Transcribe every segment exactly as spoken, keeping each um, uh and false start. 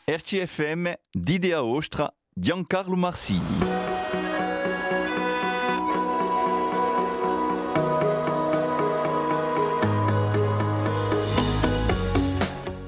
R C F M, Dite a vostra, Ghjuvan Carlu Marsili.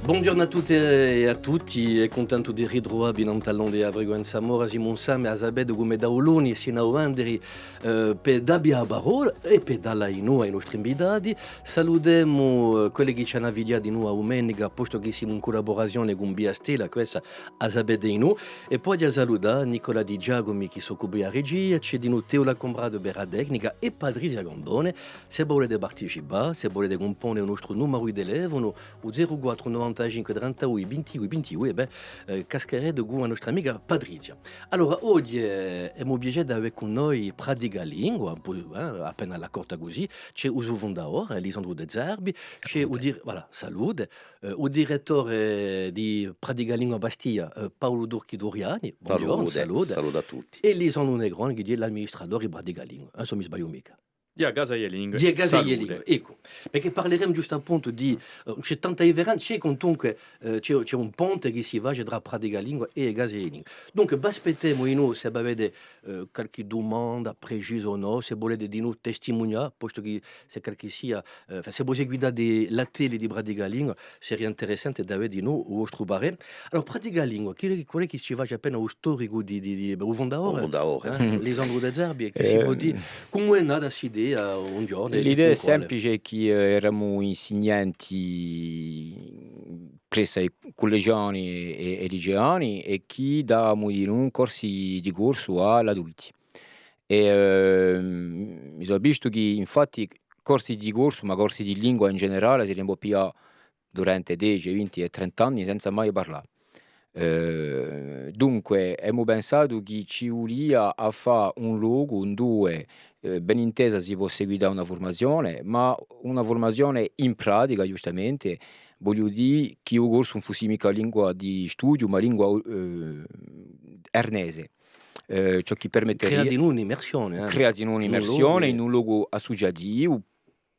Bonghjornu à tutte è à tutti, è cuntentu di ritruvà vi nant'à l'onde di a Frequenza Mora, simu inseme, a sapete, cum'è da u luni sinu à u venneri, eh, per dà vi a parolla è per dalla dinù à i nostri invitati. Salutemu, eh, quelli chì ci anu à fighjà dinù a dumenica, postu chì simu in cullaburazione cun Via Stella, quessa a sapete dinù. È po aghju à salutà Nicola Di Giacomi chì s'occupa di a regia, ci hè dinù Teo Lacombrado per a tecnica è Patrizia Gambone. S'è vo vulete participà, s'è vo vulete cumpone u nostru numeru di telefonu, u zeru quattru novantacinque trentadui vintidui vintidui, è bè, eh, cascherete cù a nostra amica Patrizia. Allora, oghje, eh, emu u piacè d'avè cun noi Praticalingua, pu-, eh, appena à l'accorta cusì, ci hè u so fundadore, eh, Lisandru De Zerbi, ci hè u dir-, voilà, salute, eh, u direttore di Praticalingua Bastia, eh, Paulu Turchi Turiani, bonghjornu, salute, salute à tutti. È Lisandru Negroni, chì hè l'amministratore di Praticalingua, eh, s'o ùn mi sbagliu micca. Di a Casa di e Lingue. Di a Casa di e Lingue, eccu. Perchè parleremu ghjustappuntu di, eh, ci hè tanta differenza, ci hè quantunque, eh, ci hè, ci hè un ponte chì si face trà Praticalingua è a Casa di e Lingue. Dunque, v'aspettemu, innò, s'è vo avete, eh, qualchì dumanda precisa o nò, s'è vo vulete dinù testimunià, postu chì s'è qualchissia, eh, enfin, s'è vo seguitate l'attelli di Praticalingua, seria interessante d'avè dinù u vostru parè. Allora, Praticalingua, chì, quale hè chì ci face appena u storicu di, di, di, u fundadore? U fundadore. Eh, Lisandru De Zerbi, è chì si pò dì, cumu hè nata st'idea un ghjornu? L'idea hè semplice, chì, eh, eramu insignanti presso i cullegiani è, è, è liceani è chì davamu dinù corsi di corsu à l'adulti. È, ehm, mi sò avvistu chì, infatti, corsi di corsu, ma corsi di lingua in generale, si ne pò piglià durante dece, vinti è trenta anni senza mai parlà. Eh, dunque, emu pensatu chì ci vulia à fà un locu induve, eh, ben intesa, si pò seguità una furmazione, ma una furmazione in pratica, ghjustamente, vogliu dì chì u corsu ùn fussi micca lingua di studiu, ma lingua, eh, arnese. Eh, ciò chì permetteria... Crea dinù un'immersione, eh. Crea dinù un'immersione in un locu associativu,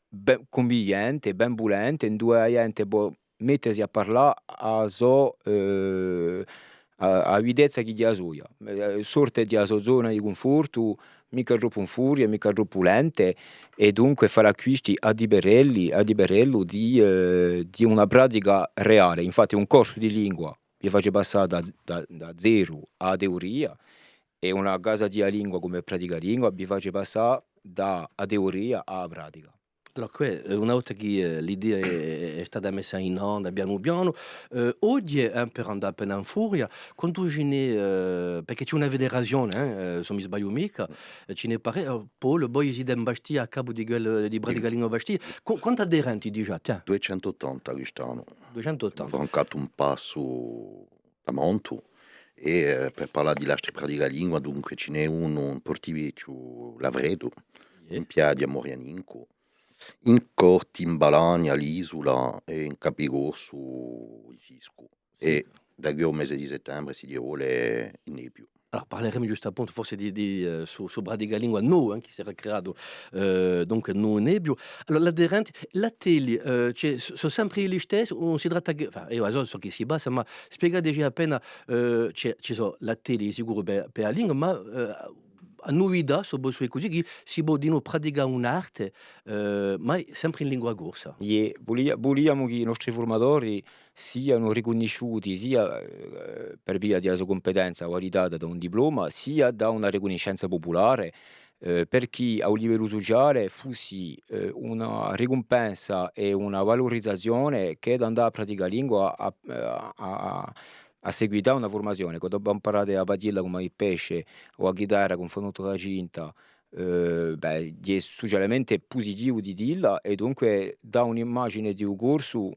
ben cunviviente, benvulente, induve a ghjente pò mettesi à parlà à a so, eh, à, à a vitezza chì hè a soia, eh, sorte di a so zona di cunfortu, micca troppu in furia, micca troppu lente, è dunque fà l'acquisti à liberelli, à liberellu di, eh, di una pratica reale. Infatti un corsu di lingua vi face passà da, da, da zeru à a teoria, è una casa di a lingua cum'è Praticalingua vi face passà da a teoria à a pratica. Allora, què, eh, una volta chì, eh, l'idea hè, hè, hè stata messa in onda, pianu pianu, eh, oghje, eh, per andà appena in furia, quantu ci n'hè, eh, perchè ci hè una federazione, eh, eh, s'o ùn mi sbagliu micca, eh, ci n'hè pare-, eh, Paul, voi site in Bastia, à capu di quel, di Praticalingua Bastia, qu-, quantu aderenti digià, tiens? Duiecentottanta quist'annu. Duiecentottanta. Francatu un passu tamantu, è, eh, per parlà di l'altri Praticalingua, dunque, ci n'hè unu in Portivechju, Lavretu, in Piaghja, Morianincu, in Corti, in Balagna, l'Isula, è in Capicorsu, in Siscu. È da quì à u mese di settembre, s'è Diu vole, in Nebbiu. Allora, parleremu ghjustappuntu forse di, di, eh, su, su Praticalingua novu, eh, chì sarà creatu, eh, dunque, in Nebbiu. Allora, l'aderenti, l'attelli, eh, ci hè, sò, sò sempre listessi, ùn si tratta chè, enfin, eiu sò, sò chì si passa, ma spiegateci appena, eh, ci hè, ci sò l'attelli sicuru per, per a lingua, ma, eh, a nuvità, s'o possu dì cusì, chì si pò dinù praticà un'arte, eh, ma sempre in lingua corsa. Iè, vulia-, vuliamu chì i nostri furmatori sianu ricunnisciuti sia, eh, per via di a so cumpetenza validata da un diploma, sia da una ricunniscenza pupulare, eh, perchè à u livellu suciale fussi, eh, una ricumpensa è una valurizazione chè d'andà à Praticalingua à, à, à, à seguità una furmazione, quandu vo amparate a paghjella cum'è u pesce, o a ghitarra cù Fonutu Racinta, eh, bè, hè sucialmente pusitivu di dilla, è dunque dà un'immagine di u corsu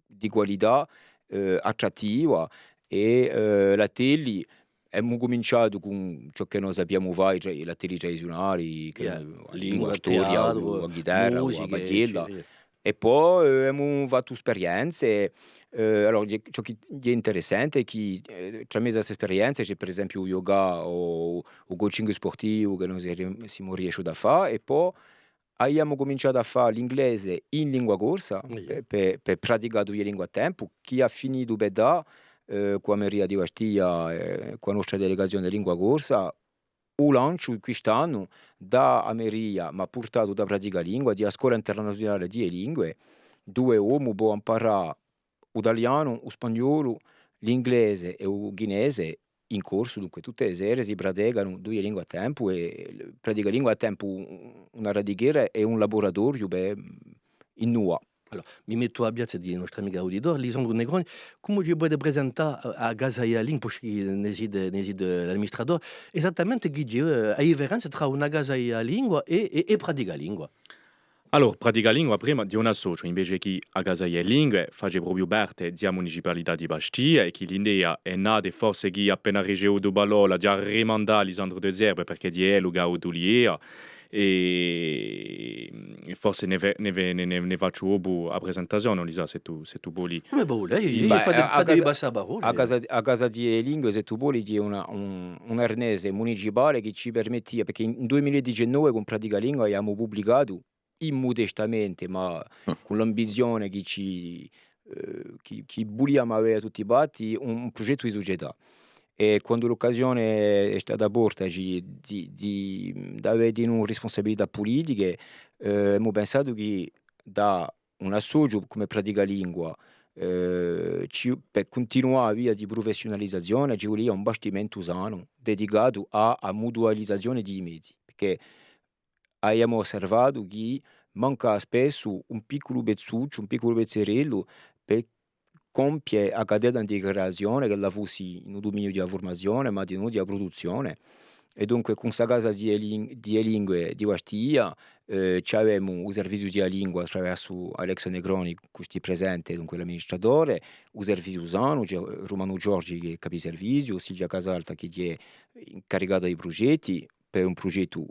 di qualità, eh, attrattiva, è, eh, l'attelli, emu cuminciatu cù ciò chì no sapiamu fà, i tra-, l'attelli tradiziunali, chì, eh, lingua, storia, teatru, o a ghitarra, o a paghjella. È po, eh, emu fattu sperienze, eh, allora, hè, ciò chì hè interessante hè chì, eh, tramezzu à ste sperienze ci hè per esempiu u yoga o u coaching spurtivu chì no si-, simu riesciuti à fà, è po avemu cuminciatu à fà l'inglese in lingua corsa, per, per, per praticà duie lingue à tempu, chì hà finitu per dà, eh, cù a Meria di Bastia, eh, cù a nostra delegazione di lingua corsa, u lanciu quist'annu da a Meria, ma purtatu da Praticalingua, di a Scola Internaziunale di e Lingue, duve omu pò amparà u talianu, u spagnolu, l'inglese è u chinese in corsu, dunque tutte e sere si praticanu duie lingue à tempu è Praticalingua hè à tempu una radichera è un laboratoriu per, in nua. Allora, mi mettu à a piazza di i nostri amichi auditori. Lisandru Negroni, cumu ci pudete presentà, eh, a Casa di a Lingua, postu chì ne site, ne site l'amministratore, esattamente chì hè, eh, a differenza trà una Casa di a Lingua è, è, è Praticalingua? Allora, Praticalingua prima hè un associu, invece chì a Casa di e Lingue face propiu parte di a municipalità di Bastia è chì l'idea hè nata, forse chì appena ricevutu a parolla, di arrimandà à Lisandru De Zerbi, perchè hè ellu chì hà avutu l'idea, è, è forse ne fe-, ne fe-, ne, ne, ne facciu dopu a presentazione, Lisa, s'è tù, s'è tù voli. Cumu voli, eiu, eiu Beh, fate, a, a fatemi Casa, passà a parolla, a eiu. Casa, a Casa di e Lingue, s'è tù voli, hè una, un, un arnese municipale chì ci permettia, perchè in, in dui mila è diciannove cù Praticalingua avemu publicatu immudestamente, ma cù l'ambizione chì ci, eh, chì, chì vuliamu avè à tutti i patti, un, un prugettu di sucietà. È quandu l'occasione hè stata offerta ci, di, di, d'avè dinù rispunsabilità pulitiche, eh, emu pensatu chì da un associu cum'è Praticalingua, eh, ci, per cuntinuà a via di prufessiunalizazione ci vulia un bastimentu sanu, dedicatu à, à a mutualizazione di i mezi, perchè avemu osservatu chì manca spessu un picculu pezzucciu, un picculu pezzerellu per compie a catena di creazione, ch'ella fussi in u duminiu di a furmazione, ma dinù di a pruduzzione. È dunque cù sta Casa di e Lin-, di e Lingue di Bastia, eh, ci avemu u serviziu di a lingua attraversu Alex Negroni, custì presente, dunque l'amministratore, u serviziu sanu, ci hè Rumanu Giorgi chì hè capiserviziu, Silvia Casalta chì hè incaricata di prugetti, per un prugettu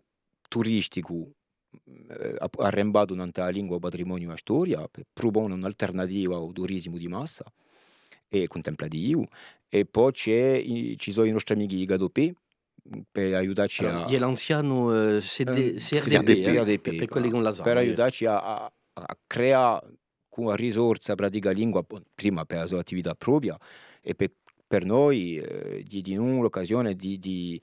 turisticu, eh, a-, arrembatu nant'à a lingua, u patrimoniu è a storia, per prupone un'alternativa à u turisimu di massa è cuntemplativu. È po ci hè i, ci sò i nostri amichi di Gadopé, per aiutacci Allora, à, hè l'anzianu, eh, C D, eh, C R D P, C R D P, eh, per, per quelli chì ùn la sanu, per eh. aiutacci à, à, à creà cù a risorsa Praticalingua, po-, prima per a so attività propria è per, per noi, eh, di, di noi l'occasione di, di,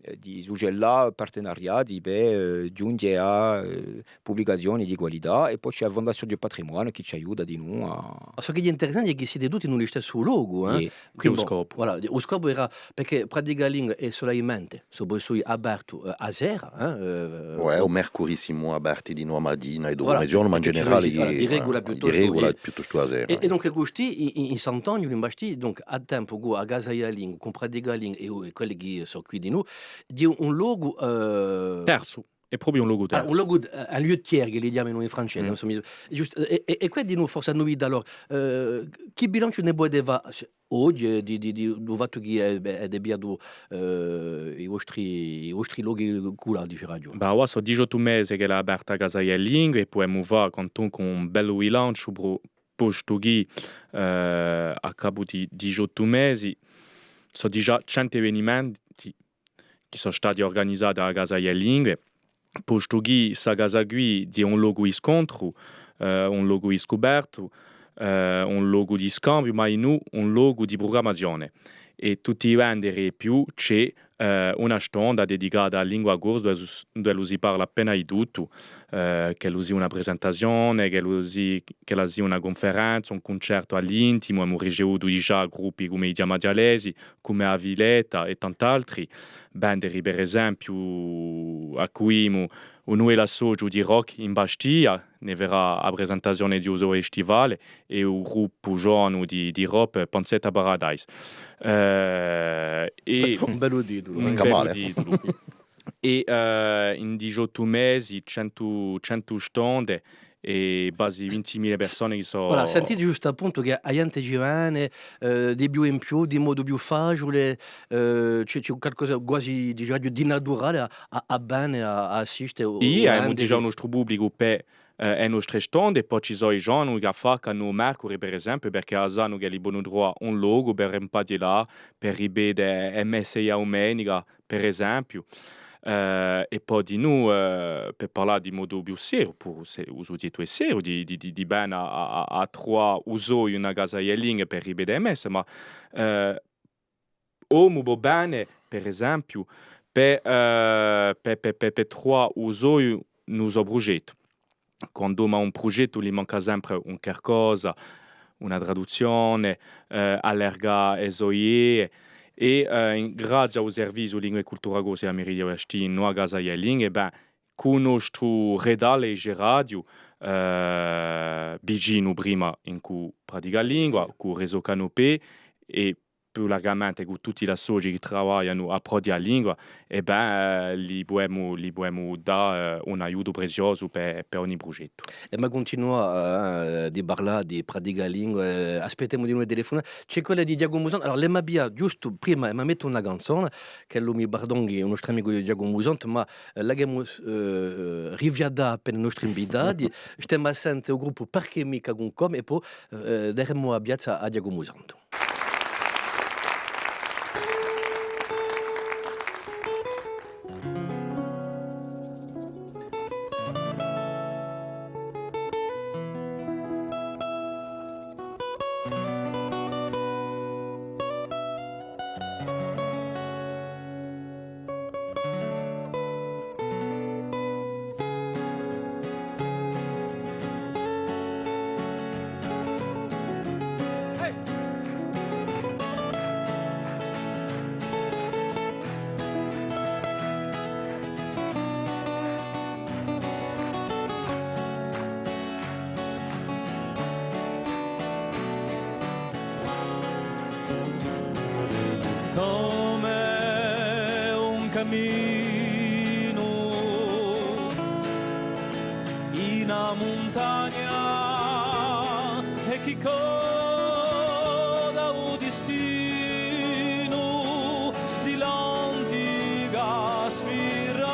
eh, di sucellà partenariati per, eh, ghjunghje à, eh, publicazioni di qualità. È po ci hè a Fondation du Patrimoine chì ci aiuta dinù à... Ma ciò chì hè interessante hè chì site tutti in u listessu locu, eh? Iè. Quindi, bon, voilà, u scopu era, perchè Praticalingua hè solamente, s'o possu dì, apertu, eh, a sera, eh, eh, Ouais, o mercurì simu aperti dinù a matina è dopu voilà, meziornu, ma in perchè ci generale, sò, voilà, di, di regula voilà, di piuttostu regula iè. Piuttostu a sera, È, è iè. Dunque custì, in, in, in Sant'Anghjulu, in Bastia, donc, à tempu cù a Casa di a Lingua, cù Praticalingua è, è quelli chì sò quì dinù, hè un locu, eh, terzu, hè propiu un locu terzu. Ah, un locu, eh, un lieu tiers, chì li chjamanu in francese, Mm. ùn sò micca, ghjustu, è, è, è quì dinù forse a nuvità, allora, eh, chì bilanciu ne pudete fà, oghje, di, di, di, di u fattu chì, eh, bè, avete pigliatu, eh, i vostri, i vostri lochi culà, diceraghju. Bè, avà sò diciottu mesi ch'ella hè aperta a Casa di e Lingue è pudemu fà quantunque un bellu bilanciu, pro-, postu chì, eh, à capu di diciottu mesi sò digià centu evenimenti chì sò stati urganizati à a Casa di e Lingue, postu chì sta casa quì hè un locu di scontru, eh, un locu di scupertu, eh, un locu di scambiu, ma dinù un locu di prugrammazione. È tutti i venneri è più ci hè, eh, una stonda dedicata à a lingua corsa, duve s-, duve si parla appena di tuttu, eh, ch'ellu sia una presentazione, ch'ellu sia, ch'ella sia una cunferenza, un cuncertu à l'intimu, emu ricevutu digià gruppi cum'è i Chjami Aghjalesi, cum'è a Filetta è tant'altri. Venneri, per esempiu, accuglimu un nuvelu associu di rock in Bastia, ne farà a presentazione di u so festivale, è u gruppu giovanu di, di rock Panzetta Paradise. Eh, è un bellu titulu, eh? Un bellu titulu. È, eh, in diciottu mesi, centu, centu stonde, è guasi vintimila persone chì sò... Voilà, sentite ghjustu appuntu chì a ghjente ci vene, eh, di più in più, di modu più faciule, eh, ci hè, ci hè qualcosa guasi, dicemu, di naturale à, à, à vene à, à assiste o, o... Iè, avemu digià u nostru publicu per, eh, e nostre stonde, è po ci sò i ghjovani chì affaccanu u mercuri, per esempiu, perchè a sanu ch'elli ponu truvà un locu per rimpaghjulà, per ripete e messe di a dumenica, per esempiu. Eh, è po dinù, eh, per parlà di modu più seriu, puru s'è u sughjettu hè seriu, di, di, di, di vene à, à, à, à truvà u soiu in a Casa di e Lingue per ripete e messe, ma, eh, omu pò vene, per esempiu, per, eh, per, per, per, per truvà u soiu in u so prughjettu. Quandu omu hà un prughjettu, li manca sempre un qualcosa, una traduzzione, eh, allargà e so idee, è, eh, in, grazie à u serviziu Lingua è Cultura Corsa di a Merriglia di Ghjuvastinu, a Casa di e Lingue, bè, cù u nostru redalu di radio, eh, vicinu prima incù Praticalingua, cù Réseau Canopé, è più largamente cù tutti l'associ chì travaglianu à prò di a lingua, è bè, eh, li pudemu, li pudemu dà, eh, un aiutu preziosu per, per ogni prughjettu. È emu à cuntinuà, eh, di parlà di Praticalingua, eh, aspettemu dinù e telefunate. Ci hè quella di Ghjacumu Santu. Allora, l'emu avviata ghjustu prima, è emu à mette una canzona, ch'ellu mi pardoni, u nostru amicu Ghjacumu Santu, ma, eh, l'avemu, eh, rifiatata per i nostri invitati. Stemu à sente u gruppu Parchè Micca cun Come, è po, eh, daremu a piazza à Ghjacumu Santu. Cum'è un caminu in a muntagna è chì coda u distinu di l'antica spiranza.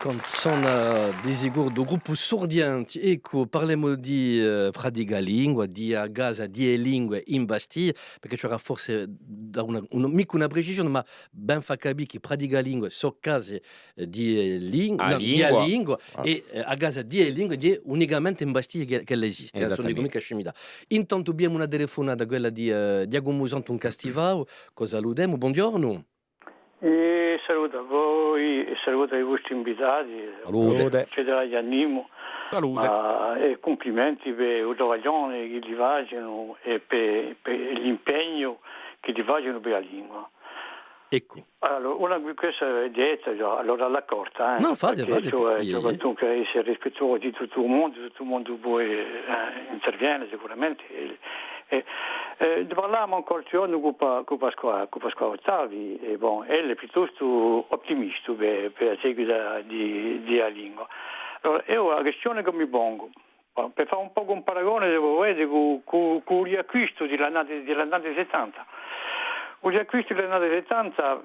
Canzona di sicuru di u gruppu Surdienti. Eccu, parlemu di, eh, Praticalingua, di a casa di e lingue in Bastia, perchè ci era forse da una, una, micca una precisione, ma ben fà capì chì Praticalingua sò case, eh, di, eh, lin-, nò, di a lingua, è, eh, a casa di e lingue hè unicamente in Bastia chì, chì esiste, eh, ùn sò micca scimità. Intantu abbiamu una telefonata, quella di, eh, Ghjacumu Santu in Castifau, chì salutemu, bonghjornu. È salutu à voi, è salutu à i vostri invitati, salute, eccetera, chì andimu. Salute. Ma, è cumplimenti per u travaglione ch'elli facenu è per, per l'impegnu ch'elli facenu per a lingua. Eccu. Allora, una, questa hè detta ghjà, allora à l'accorta, eh, nò, fate, perchè fate, ci vole, ci vole dunque à esse rispettuosi di tuttu u mondu, tuttu u mondu pò, eh, interviene sicuramente, è, è, eh, ne parlavemu ancu l'altru ghjornu cù Pa-, cù Pasqua-, cù Pasquale Ottavi, è bon, ellu hè piuttostu ottimistu per, per a seguita di, di a lingua. Allora, eiu a quistione ch'o mi pongu, per fà un pocu un paragone, si pò vede, cù, cù, cù u riacquistu di l'annate, di l'annate settanta. U riacquistu di l'annate settanta,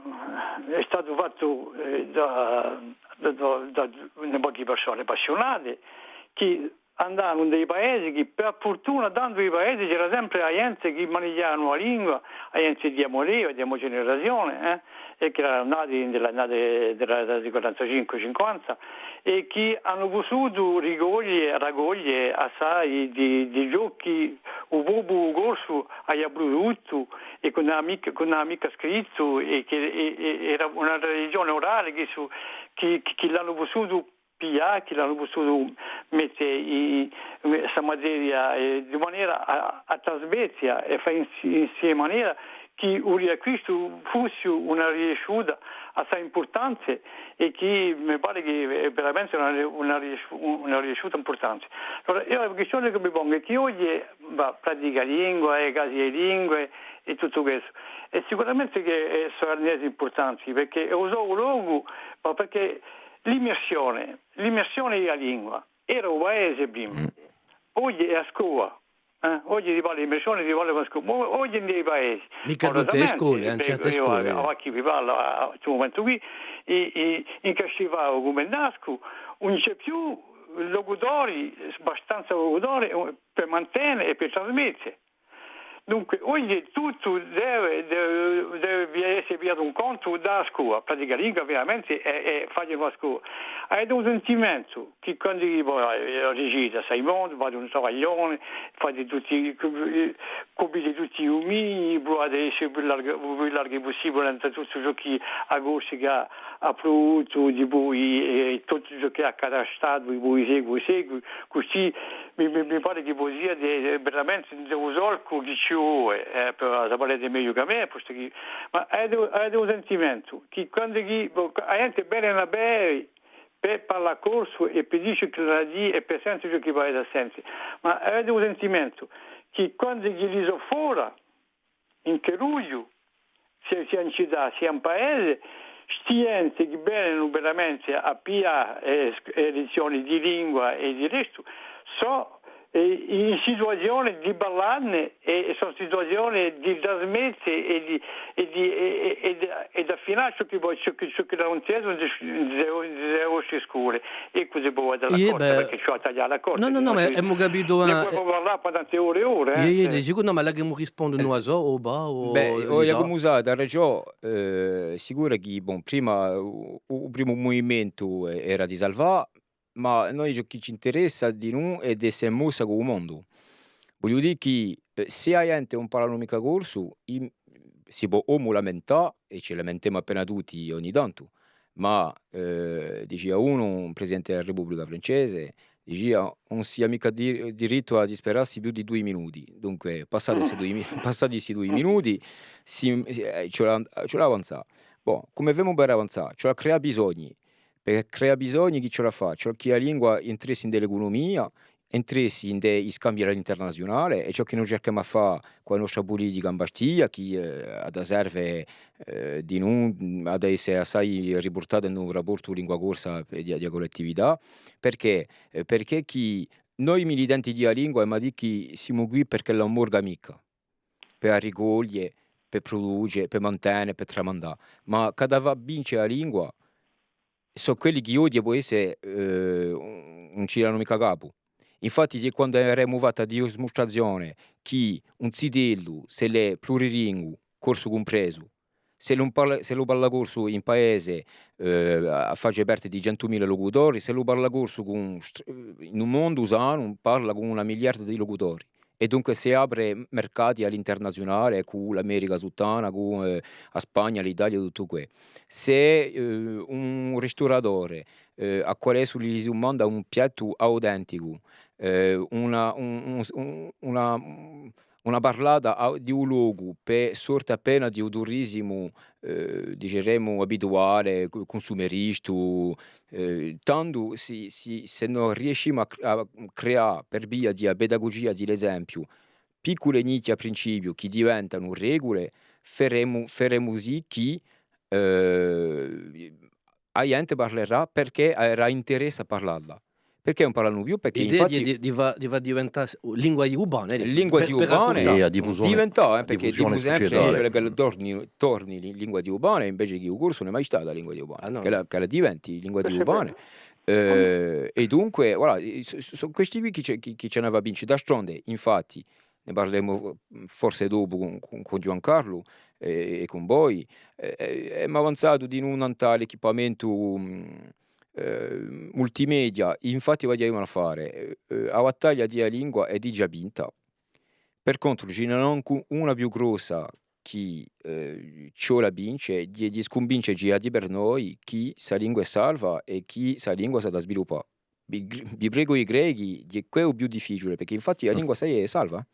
eh, hè statu fattu, eh, da, da, da, da un pocu di persone appassiunate chì andavanu in i paesi chì, per furtuna, tandu in i paesi c'era sempre a ghjente chì manighjavanu a lingua, a ghjente di a mo leva, di a mo generazione, eh, è chì eranu nati in l'annate, di quarantacinque cinquanta, è chì anu pussutu ricoglie, racoglie assai di, di ciò chì u populu corsu avia pruduttu è chì ùn avia micca, chì ùn avia micca scrittu, è chì, è, è, era una tradizione orale chì su-, chì, chì, chì l'anu pussutu piglià, chì l'anu pussutu mette i, i, sta materia, eh, di manera à, à trasmette è fà in, in sì manera chì u riacquistu fussi una riesciuta assai impurtante è chì mi pare chì hè veramente una, una riesciu-, una riesciuta impurtante. Allora, eiu a quistione chì mi pongu hè chì oghje, và, Praticalingua, e case di e lingue è tuttu questu, è sicuramente chì, eh, sò arnesi impurtanti, perchè hè u so locu, ma perchè l'immersione, l'immersione di a lingua, era u paese prima. Mm. Oghje hè a scola. Eh? Oghje si parla d'immersione, si parla di a scola. Ma oghje in i paesi. Micca tutte e scole, eh, in certe scole. Avà chì vi parlu, à, à stu mumentu quì, in, in, in Castifau cum'è in Ascu, ùn ci hè più locutori, abbastanza locutori, eh, per mantene è per trasmette. Dunque, oghje tuttu deve, deve, deve esse pigliatu in contu da a scola, Praticalingua veramente hè, hè, face una scola. Avete u sentimentu chì quandu voi, eh, riuscite à stà in mondu, fate un travaglione, fate tutti, eh, cupite tutti i duminii, pruvate à esse u più largu, u più largu pussibule, ind'è tuttu ciò chì a Corsica hà pruduttu, dipoi, eh, tuttu ciò chì hà accatastatu, dipoi seculi, seculi, cusì mi, mi, mi pare chì voi siate, eh, veramente ind'u solcu chì ci vole, eh, per, a sapete megliu chè mè, postu chì, ma avete, avete u sentimentu chì quandu chì, a ghjente vene à vede per parlà corsu è per dì ciò ch'ellu hà da dì è per sente ciò chì vole da sente, ma avete u sentimentu chì quandu chì li sò fora, in carrughju, sia, sia in cità, sia in paese, sti ghjenti chì venenu veramente à piglià, eh, sc-, eh, lezzione di lingua è di restu, sò, eh, in situazione di parlanne è, è sò in situazione di trasmette è di, è di, è, è, è di, è d'affinà ciò chì voi, ciò chì, ciò chì anu intesu in, in, in e vostre scole. È cusì pò vede l'accorta, perchè ci vole à taglià l'accorta. Nò, nò, nò, ma emu capitu, eh, ne pò parlà per tante ore è ore, eh. Iè, iè, di sicuru, nò, ma l'emu rispondu, ùn la sò, o Bà, o Ghjacumu Santu, t'hà ragiò, eh, sicuru chì, bon, prima, u, u primu muvimentu, eh, era di salvà, ma noi ciò chì ci interessa di noi hè d'esse in mossa cù u mondu. Vogliu dì chì, eh, s'è a ghjente ùn parla micca corsu, i, si pò omu lamentà, è ci lamentemu appena tutti ogni tantu, ma, eh, dicia unu, un presidente di a Republica francese, dicia, ùn si hà micca di-, dirittu à disperassi più di dui minuti. Dunque, passati sti dui mi-, passati sti dui minuti, si, si, eh, ci vole à, ci vole à avanzà. Bon, cumu femu per avanzà? Ci vole à creà bisogni. Per creà bisogni chì ci vole à fà? Ci vole chì a lingua intressi in l'ecunumia, intressi in i scambii à l'internaziunale, hè ciò chì noi circhemu à fà cù a nostra pulitica in Bastia, chì, eh, hà da serve, eh, di noi, hà da esse assai ripurtata in u raportu lingua corsa di, di a cullettività, perchè, eh, perchè chì noi militanti di a lingua, emu da dì chì simu quì perch'ella ùn morga micca, per a ricoglie, per pruduce, per mantene, per tramandà, ma ch'hà da fà vince a lingua, sò quelli chì oghje pò esse, eh, ùn, ùn ci danu micca capu. Infatti, hè quandu averemu fattu a dimustrazione chì un zitellu, s'ellu hè plurilingu, corsu cumpresu, s'ellu parla, s'ellu parla corsu in paese, eh, face parte di centumila locutori, s'ellu parla corsu cun str-, in u mondu sanu, parla cun una miliarda di locutori. È dunque s'apre mercati à l'internaziunale, cù l'America suttana, cù, eh, a Spagna, l'Italia, tuttu què. S'è, eh, un risturatore, eh, à qualessu li si dumanda un piattu autenticu, eh, una, un, un, un, una, una parlata à, di u locu, per sorte appena di u turisimu, eh, diceremu, abituale, cu-, cunsumeristu, eh, tandu si, si, s'è no riescimu à cr-, à creà, per via di a pedagugia di l'esempiu, piccule nicchie à principiu chì diventanu regule, feremu, feremu sì chì, eh, a ghjente parlerà perchè averà interesse à parlalla. Perchè ùn parlanu più? Perchè l'idea infatti di, di, di fà, di fà diventà s-, lingua di u pane, eh, lingua di u pane, diventà, eh, perchè dicu sempre, eh, ch'ella torni, torni li-, lingua di u pane, invece chì u corsu ùn hè mai stata lingua di u pane, ch'ella, ch'ella diventi lingua di u pane. Eh, è dunque, voilà, eh, sò, sò questi quì chì ci, chì, chì ci anu da vince. D'altronde, infatti, ne parlemu, eh, forse dopu cun, cun, cun Ghjuvan Carlu, eh, è cun voi, eh, eh, emu avanzatu dinù nant'à l'equipamentu, mm, eh, multimedia, infatti, vogliu fà, eh, eh, a battaglia di a lingua hè digià vinta. Per contru, ci n'hè ancu una più grossa chì, eh, ci vole à vince, di, di scunvince i ghjati per noi chì sta lingua hè salva è chì sta lingua s'hà da sviluppà. Vi, vi pregu, i Grechi, hè què u più difficiule, perchè infatti a lingua sta hè salva.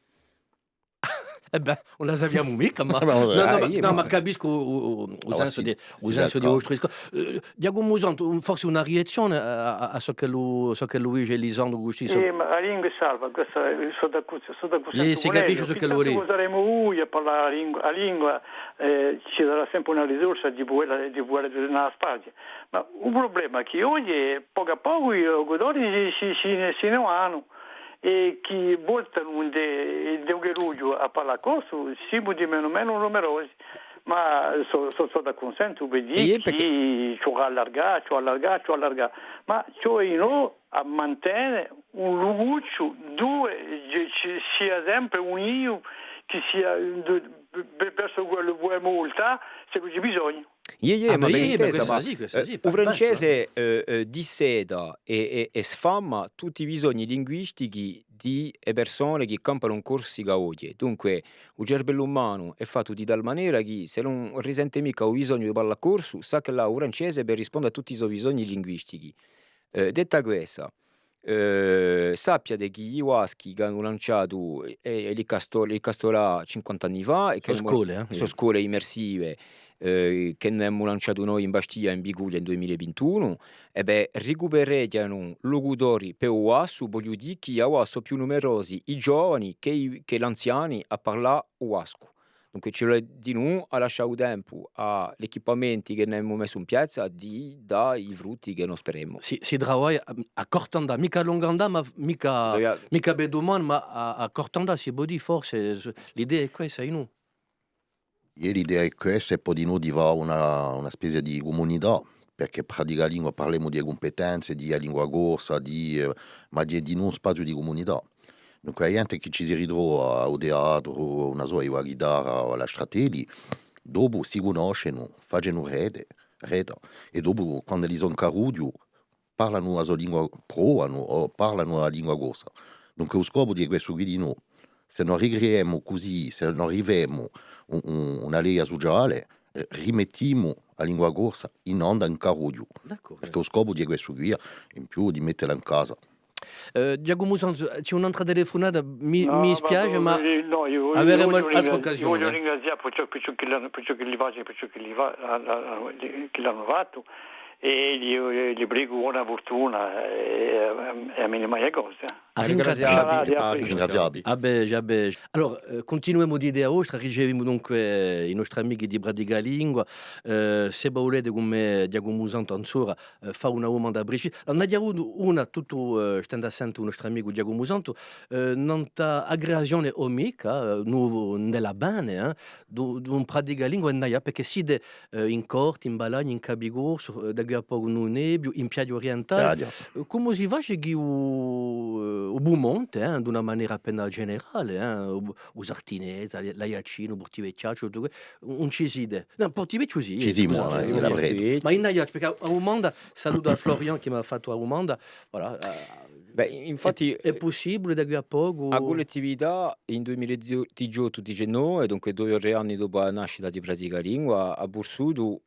Eh bè, ùn la sapiamu micca, ma... Eh bè, ùn la sapiamu. Nò, nò, ma capiscu u, u, u sensu di, u sensu di u vostru discorsu. Eh, Ghjacumu Santu, un, forse una riezzione à, à, à ciò ch'ellu, ciò ch'ellu dice Lisandru custì. Eh, ma a lingua hè salva, quessa, eh, sò d'accor-, sò d'accurdentu cun ellu. Sì, si capisce ciò ch'ellu vole dì. Saremu noi à parlà a lingua, a lingua, eh, ci sarà sempre una risorsa di pudè, di pudè turnà à a spazia. Ma u prublema hè chì oghje, pocu à pocu, i locutori si, si, si ne, si ne vanu. È chì voltanu ind'è, ind'è u carrughju à parlà corsu, simu di menu menu numerosi. Ma sò, sò, sò d'accunsentu per dì chì ci vole à allargà, ci vole à allargà, ci vole à allargà. Ma ci vole dinò à mantene un lugucciu duve ci, ci sia sempre un iu chì sia, versu quellu chì vulemu vultà, s'ellu ci hè bisognu. Iè, iè, ma bè intesa, ma, eh, u francese, eh, eh, disseta è, è, è sfama tutti i bisogni linguistichi di e persone chì campanu in Corsica oghje. Dunque, u cerbellu umanu hè fattu di tal manera chì, s'ellu ùn risente micca u bisognu di parlà corsu, sà ch'ellu hà u francese per risponde à tutti i so bisogni linguistichi. Eh, detta quessa, eh, sappiate chì i Baschi chì anu lanciatu, eh, eh, l'Ikasto-, l'Ikastola cinquanta anni fà, è chì sò scole, eh, sò scole immersive, eh, chì n'emu lanciatu noi in Bastia, in Biguglia, in dui mila è vintunu, è bè, ricupereghjanu locutori per u bassu, vogliu dì chì avà sò più numerosi i giovani chè i, chè l'anziani à parlà u bascu. Dunque, ci vole dinù à lascià u tempu à l'equipamenti chì n'emu messu in piazza di dà i frutti chì no speremu. Si, si travaglia à, à cort'andà, micca à long'andà, ma micca, micca per dumane, ma à, à cort'andà, si pò dì, forse, s-, l'idea hè quessa, innò? Iè, l'idea hè quessa, è po dinù di fà una, una spezia di cumunità, perchè praticà a lingua, parlemu di cumpetenze, di a lingua corsa, di, eh, ma di, dinù un spaziu di cumunità. Dunque, a ghjente chì ci si ritrova à u teatru, ùn sò, à a ghitarra o à l'altri attelli, dopu si cunnoscenu, facenu rete, reta, è dopu, quand'elli sò in carrughju, parlanu a so lingua, provanu o parlanu a lingua corsa. Dunque, u scopu di questu quì dinò, s'è no ricreemu cusì, s'è no rifemu un, un, una leia suciale, eh, rimettimu a lingua corsa in onda in carrughju. D'accordu. Perchè u scopu di questu quì, in più di mettela in casa. Eh, Ghjacumu Santu, ci hè un'altra telefunata, mi, mi dispiace, ma averemu altra occasione. Eiu vogliu ringrazià per ciò, per ciò chì l'anu, per ciò chì li face, per ciò chì li fa, a, a, a, chì l'anu fattu, è eiu, eh, li pregu bona furtuna, eh, è, è à mè mai cose. À ringrazià vi. À ringrazià vi. Ah bè, ah bè. Allora, eh, cuntinuemu l'idea vostra, ricevimu dunque, eh, i nostri amichi di Praticalingua. Eh, s'è vo vulete, cum'è Ghjacumu Santu anzora, eh, fà una dumanda precisa. Allora, n'aghju avutu una, tuttu, eh, stendu à sente u nostru amicu Ghjacumu Santu, eh, nant'à a creazione o micca, eh, novu, ind'è l'avvene, eh, d'un, d'un Praticalingua in Aiacciu, perchè site, eh, in Corti, in Balagna, in Capicorsu, eh, da quì à pocu in u Nebbiu, in Piaghja Orientale. Ah, ghjà. Eh, cumu si face chì u, eh, u Pumonte, eh, d'una manera appena generale, eh, u, u Sartinese, l'Aiaccinu, Portivechjacciu, tuttu què, ùn ci site? Nò, Portivechju sì, ci simu, scusate, eh, in Portivechju. Ma in Aiacciu, perchè a, a dumanda, salutu à Florian chì m'hà fattu a dumanda, voilà, eh, bè, infatti, hè, hè, eh, pussibule da quì à pocu? A cullettività in dui mila diciottu diciannove, dunque dui o trè anni dopu a nascita di Praticalingua, hà vulsutu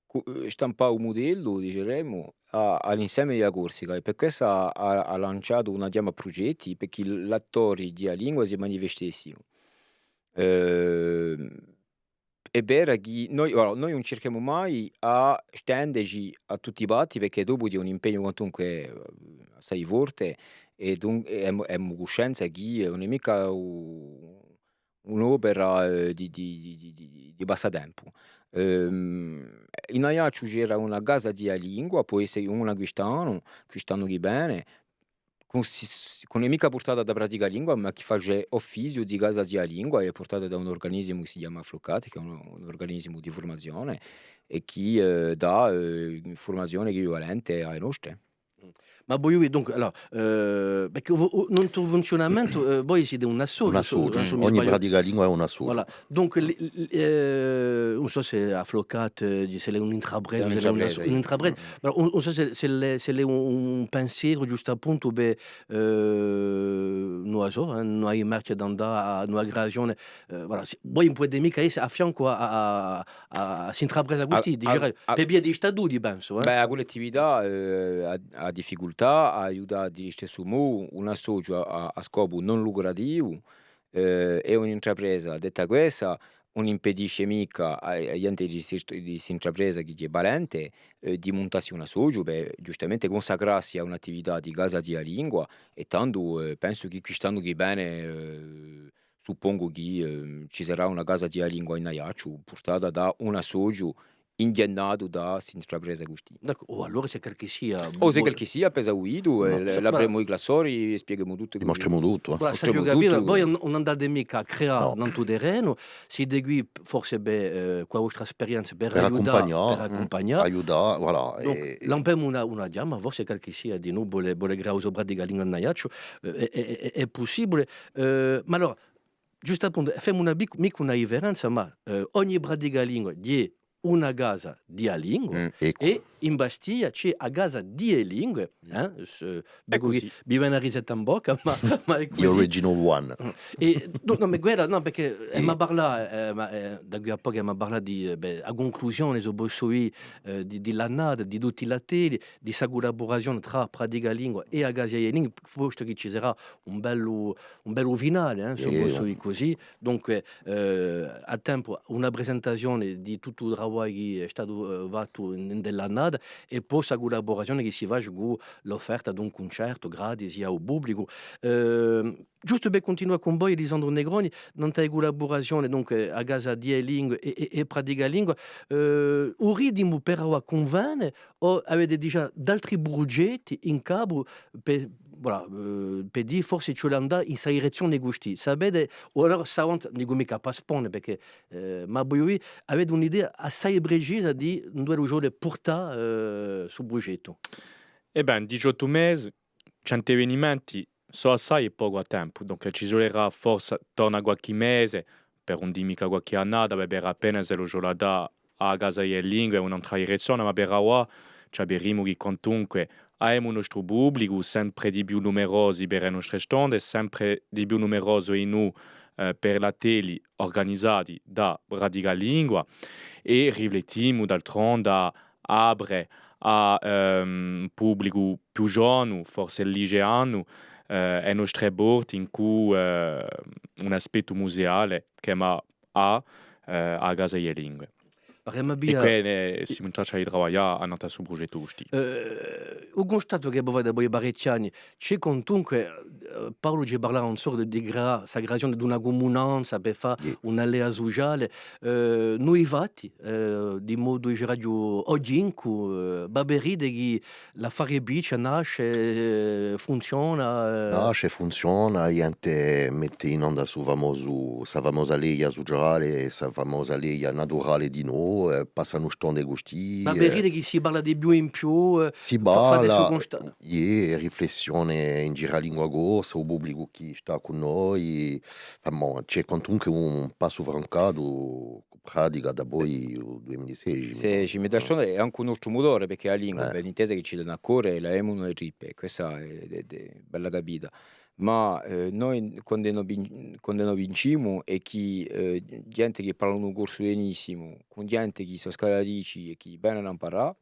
cu-, eh, stampà un mudellu, diceremu, à, à l'inseme di a Corsica, è per quessa hà, hà, hà lanciatu una ghjama à prugetti, perchè l'attori di a lingua si manifestessinu. Ehm, hè vera chì noi, allora, noi ùn circhemu mai à stendeci à tutti i patti, perchè dopu ci hè un impegnu quantunque, eh, assai forte, è dun-, è emu, emu cuscenza chì ùn hè micca u-, un'opera, eh, di, di, di, di, di, di passatempu. Ehm, in Aiacciu c'era una casa di a lingua, pò esse una quist'annu, quist'annu chì vene, cun si-, cun, ùn hè micca purtata da Praticalingua, ma chì face uffiziu di casa di a lingua, è hè purtata da un urganisimu chì si chjama Flocati, chì hè un, un urganisimu di furmazione, è chì, eh, dà, eh, furmazione equivalente à e nostre. Ma voi, dunque, allora, eh, perchè u, u, nant'à u funziunamentu, eh, voi site un associu, un associu, eh, se ùn mi sbagliu. Ogni Praticalingua hè un associu. Voilà. Dunque, li, li, eh, ùn sò s'è a Flocati, eh, s'ella hè un'intrapresa, s'ella hè una, un'intrapresa, sì. Un'intrapresa. Mm. Ma ùn, ùn sò s'è, s'ella hè, s'ella hè un, un pensieru, ghjustappuntu, per, eh, ùn la sò, eh, una merce da andà à una creazione, eh, voilà, sì, voi ùn pudete micca esse à fiancu à, à, à, à s'intrapresa custì, dicerà, per via di statuti, pensu, eh. Bè, a cullettività, eh, hà, hà difficultà à aiutà di listessu modu un associu à, à, à scopu non lucrativu, eh, è un'intrapresa. Detta quessa, ùn impedisce micca à, à ghjente di sti, di st'intrapresa chì hè valente, eh, di muntassi un associu, per ghjustamente cunsacrassi à un'attività di casa di a lingua, è tandu, eh, pensu chì quist'annu chì vene, eh, suppongu chì, eh, ci sarà una casa di a lingua in Aiacciu, purtata da un associu inghjennatu da st'intrapresa custì. D'accordu. O allora s'è qualchissia... O s'è qualchissia, pesa u ditu, eh, l'apremu i classori, spieghimu tuttu. Dimostremu tuttu, eh. Voilà, s'aghju capitu, voi ùn, ùn andate micca à creà nant'à u terrenu, site quì forse per, eh, cù a vostra sperienza, per aiutà, per accumpagnà. Aiutà, voilà. Donc, lampemu una, una chjama, forse qualchissia di noi vole, vole creà u so Praticalingua in Aiacciu, eh, hè, hè, hè, hè pussibule. Eh, ma allora, ghjustappuntu, femu una pic-, micca una differenza, ma, eh, ogni Praticalingua hè una casa di a lingua, eccu, è in Bastia ci hè a casa di e lingue, eh? Eccu, mi vene a risetta in bocca, ma, ma hè cusì. The original one. È, nò, nò, ma guarda, nò, perchè, eh, emu parlà, eh, ma, eh, da quì à pocu emu parlà di, eh, bè, a cunclusione, s'o possu dì, eh, di, di l'annata, di tutti l'attelli, di sta cullaburazione trà Praticalingua è a Casa di e Lingue, postu chì ci sarà un bellu, un bellu finale, eh, s'o possu dì cusì. Dunque, eh, à tempu, una presentazione di tuttu u travagliu chì hè statu, eh, fattu in, in l'annata, è po sta cullaburazione chì si face cù l'offerta d'un cuncertu gratis à u publicu. Eh, ghjustu per cuntinuà cun voi, Lisandru Negroni, nant'à e cullaburazione, dunque, a Casa di e Lingue è, è, è Praticalingua, eh, u ritimu per avà cunvene, o avete digià d'altri prugetti in capu per, voilà, eh, per dì forse ci vole andà in sta direzzione custì, sapete, o allora s'avanza, dicu micca paspone, perchè, eh, ma voi, avete un'idea assai precisa di induve ci vole purtà, eh, stu prugettu? È bè, diciottu mesi, centu evenimenti, sò assai è pocu à tempu, dunque ci vulerà forse torna qualchì mese, per ùn dì micca qualchì annata, per vede appena s'ellu ci vole à dà à a Casa di e Lingue un'antra direzzione, ma per avà ci avvidimu chì quantunque avemu u nostru publicu, sempre di più numerosi per e nostre stonde, sempre di più numerosi in u, eh, per l'attelli urganizati da Praticalingua, è riflettimu d'altronde à apre à, ehm, un publicu più ghjovanu, forse liceanu, eh, e nostre porte incù, eh, un aspettu museale chì emu à, eh, a Casa di e Lingue. È quì, eh, simu in traccia di travaglià annantu à stu prugettu custì. Eh, u cunstatu chì vo fate dapoi parechji anni, ci hè quantunque, eh, Paulu ci parlava un sò di, di cra-, sta creazione d'una cumunanza per fà un'alleanza suciale. Eh, noi fatti, eh, di modu, diceraghju, oghjincu, eh, và à vede chì l'affare piccia, nasce, eh, funziona, eh. Nasce, funziona, a ghjente mette in onda stu famosu, sta famosa leia suciale, sta famosa leia naturale dinò, eh, passanu stonde custì, và à vede chì si parla di più in più, eh, si parla, fate stu cunsta- iè, riflessione in giru à a lingua corsa, u publicu chì stà cù noi, ma, ci hè quantunque un passu francatu, pratica dapoi u dui mila è sedeci. Sì, ci mette à stà, hè ancu un altru mutore, perchè a lingua, eh, ben intesa, chì ci dà à core, l'avemu in e trippe, questa hè, hè, hè bella capita. Ma, eh, noi, quandu no vin-, quandu no vincimu, hè chì, eh, ghjente chì parlanu corsu benissimu, cù ghjente chì sò scalatici è chì venenu à amparà,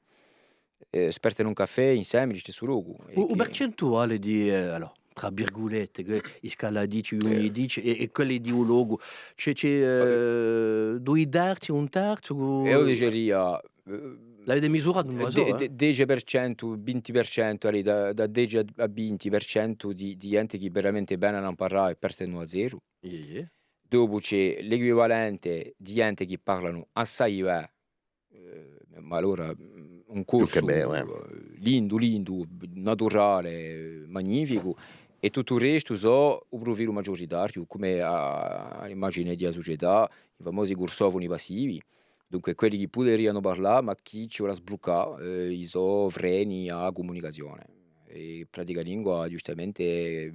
eh, spartenu un caffè inseme in u listessu locu. È u, u chì percentuale di, eh, allora, trà virgulette, chì i scalatici, eh, uni dice, è, è quelli di u locu, ci hè, ci hè, eh, dui terzi, un terzu, eiu diceria, eh, l'avete misuratu, ùn la sò, de-, eh, de-, dece per centu, vinti per centu, allez, da, da dece à, à vinti per centu di, di ghjente chì veramente venenu à amparà è partenu à zeru. Iè, iè. Dopu ci hè l'equivalente di ghjente chì parlanu assai bè, eh, ma allora, mm, un corsu, più chè bè, eh, lindu, lindu, naturale, magnificu, è tuttu u restu sò u prufilu maghjuritariu, cum'è a, a l'imagine di a sucetà, i famosi corsofoni passivi, dunque quelli chì puderianu parlà, ma chì ci vole à sbluccà, eh, i so freni à a cumunicazione. È Praticalingua, ghjustamente, hè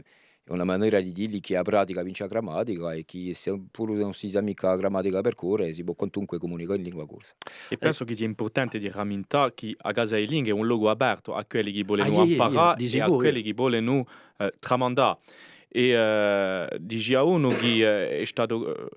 una manera di dì chì a pratica vince a grammatica è chì, se puru ùn si sà micca a grammatica per core, si pò quantunque cumunicà in lingua corsa. È pensu chì sia impurtante di ramintà chì a Casa di e Lingue hè un locu apertu à quelli chì volenu amparà è à quelli chì volenu, eh, tramandà. È, eh, dicia unu chì, eh, hè statu, eh,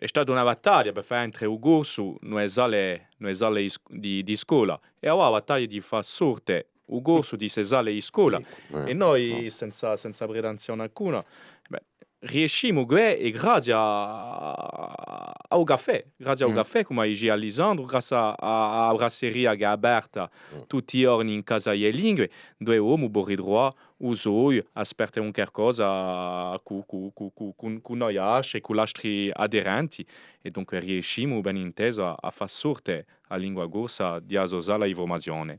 hè stata una battaglia per fà entre u corsu in e sale, in e sale di sc-, di, di scola. È avà a battaglia di fà sorte u corsu di ste sale di scola. Eccu, eh, è noi, senza, senza pretensione alcuna, bè, riescimu què è grazia à, à u caffè, grazia à u caffè, cum'è dice Lisandru, grazia à, à a brasseria chì hè aperta tutti i ghjorni in Casa di e Lingue, induve l'omu pò ritruvà u soiu, à sparte un qualcosa cù, cù, cù noi altri, cù l'altri aderenti, è dunque riescimu, ben intesu, à, à fà sorte a lingua corsa di a so sala di furmazione.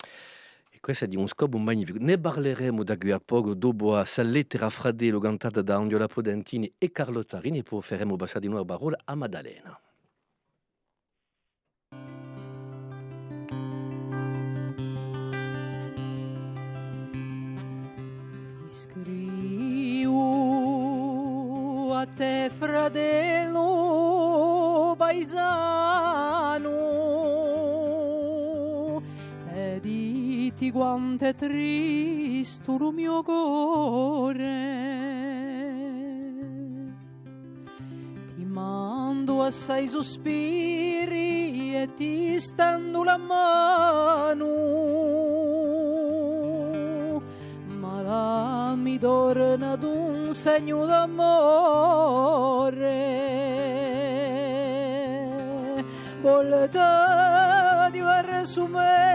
È questu hè un scopu magnificu. Ne parleremu da quì à pocu, dopu à sta lettera fratellu cantata da Anghjula Potentini è Carlotta Rini, è po feremu passà di novu a parolla à Maddalena. Ti scrivu à tè, fratellu paisanu, per dì ti quant'hè tristu lu mio core. Ti mandu assai suspiri è ti stendu la manu, ma dammi torna d'un segnu d'amore. Voltati versu mè,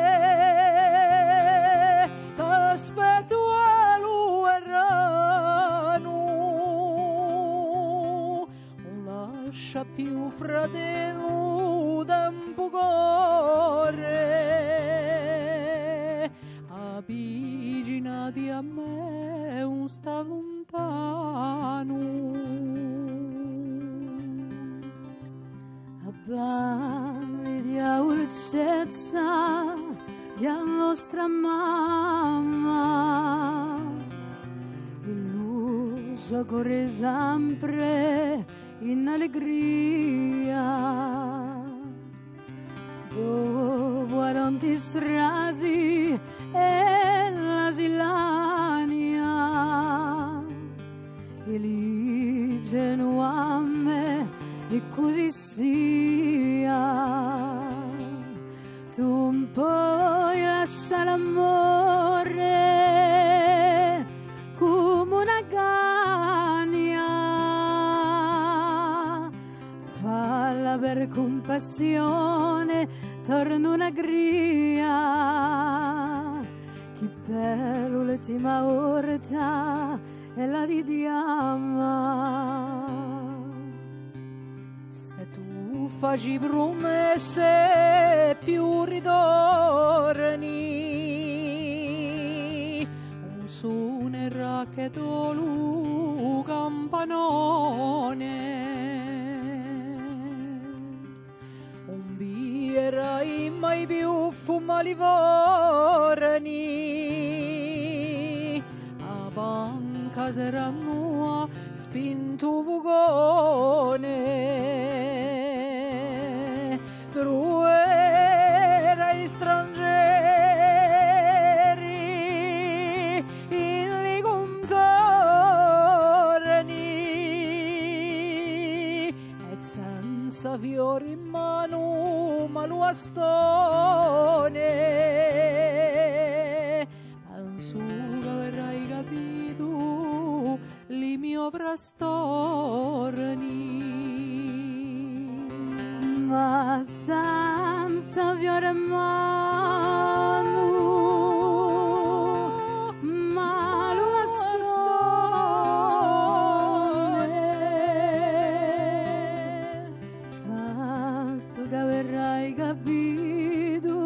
t'aspettu à lu veranu. Ùn lascia più, fratellu, tempu corre, avvicinati à mè, ùn stà luntanu. Abbanditi a dulcezza di a nostra mamma, è lu so core sempre in allegria. Dopu a lonti strati è la Silania, è li genuame è cusì sia. Tu ùn poi lascià l'amore cum'è una cagna, falla per cumpassione, torna una cria, chì per l'ultima volta Ella ti chjama. S'è tù faci prumesse più ritorni, ùn sunerà chè solu u campanone. Ùn viderai mai più fumà livorni, a panca serà nua, spintu u fucone. Truverai strangeri in li cuntorni, è senza fiori in manu, ma lu bastone, pensu ch'averai capitu li mio frastorni. Ma senza fiori in manu, ma lu bastone, pensu ch'averai capitu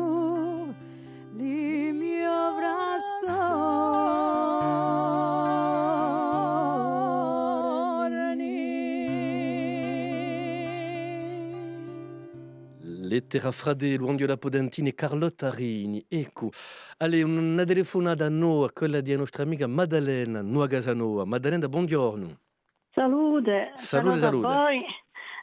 li mio frastorni. Lettera à fratellu, Angela Potentini è Carlotta Rini. Eccu. Allez, una telefunata nova, quella di a nostra amica Maddalena, Nova Casanova. Maddalena, bonghjornu. Salute, salute, salute à voi